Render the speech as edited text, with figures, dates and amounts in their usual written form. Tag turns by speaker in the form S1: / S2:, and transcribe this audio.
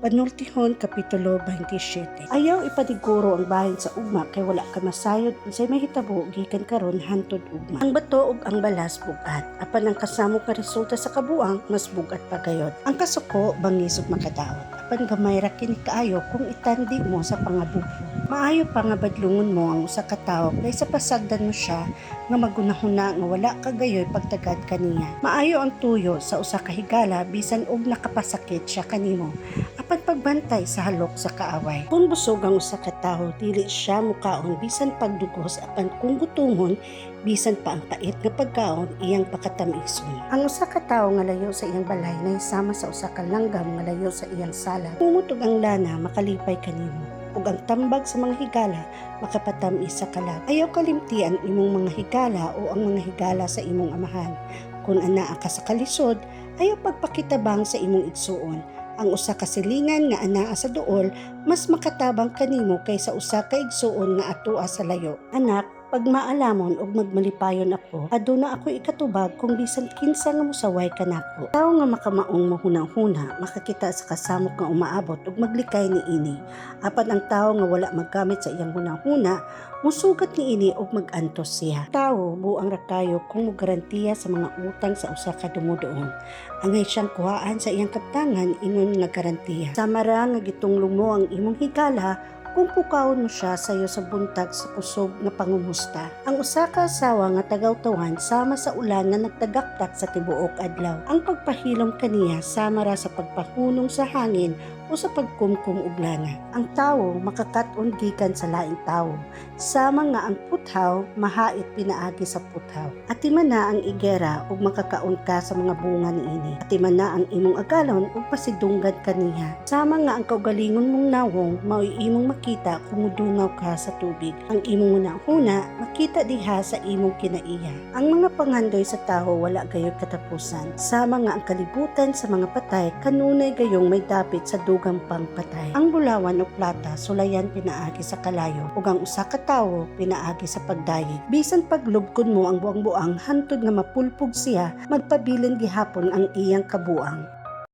S1: Panultihon Kapitulo 27. Ayaw ipaniguro ang bahin sa ugma kay wala ka masayod unsay mahitabo gikan karon hantod ugma. Ang bato ug ang balas bug-at, apan ang kasamok nga resulta sa kabuang mas bug-at pa gayod. Ang kasuko bangis ug makadaot, apan gamay ra kini kaayo kung itandi mo sa pangabubo. Maayo pa nga badlungon mo ang usa ka tawo kaysa pasagdan mo siya nga maghunahuna nga wala ka gayoy pagtagad kaniya. Maayo ang tuyo sa usa ka higala bisan og nakapasakit siya kanimo, apan pagbantay sa halok sa kaaway. Kung busog ang usa ka tawo, dili siya mukaon bisan pagdugos, apan kung gutomon, bisan pa ang pait nga pagkaon iyang pakatamison. Ang usa ka tawo nga layo sa iyang balay nahisama sa usa ka langgam nga layo sa iyang sala. Kumot ug ang lana makalipay kanimo, ug ang tambag sa mga higala makapatam-is sa kalag. Ayaw kalimti ang imong mga higala o ang mga higala sa imong amahan. Kung anaa ka sa kalisod, ayaw pagpakitabang sa imong igsuon. Ang usa ka silingan nga anaa sa duol mas makatabang kanimo kaysa usa ka igsuon nga atoa sa layo. Anak, pagmaalamon ug magmalipayon ako, aduna ako ikatubag kung bisan kinsa nga mosaway kanako. Tawo nga makamaong mohuna-huna, makakita sa kasamok nga umaabot ug maglikay niini. Apan ang tawo nga wala maggamit sa iyang hunahuna, musugat niini ug mag-antos siya. Tawo, buang ra kayo kung mogarantiya sa mga utang sa usa ka dumuduong. Angay siyang kuhaan sa iyang kaptangan ingon nga garantiya. Sama ra nga gitunglong mo ang imong higala kung pukawon mo siya sayo sa buntag sa kusog nga pangumusta. Ang usa ka asawa nga tagawtawan sama sa ulan nga nagtagaktak sa tibuok adlaw. Ang pagpahilom kaniya sama ra sa pagpahunong sa hangin o sa pagkumkum og lana. Ang tawo makakat-on gikan sa laing tawo, sama nga ang puthaw mahait pinaagi sa puthaw. Atimana ang igera ug makakaon ka sa mga bunga niini. Atimana ang imong agalon ug pasidunggan kaniya. Sama nga ang kaugalingon mong nawong mao'y imong makita kung mudungaw ka sa tubig. Ang imong hunahuna makita diha sa imong kinaiya. Ang mga pangandoy sa tawo wala gayoy katapusan. Sama nga ang kalibutan sa mga patay kanunay gayong may dapit sa dugang pang patay. Ang bulawan o plata sulayan pinaagi sa kalayo ug ang usa ka tawo pinaagi sa pagdayeg. Bisan paglubkon mo ang buang-buang hantod nga mapulpog siya, magpabilin gihapon ang iyang kabuang.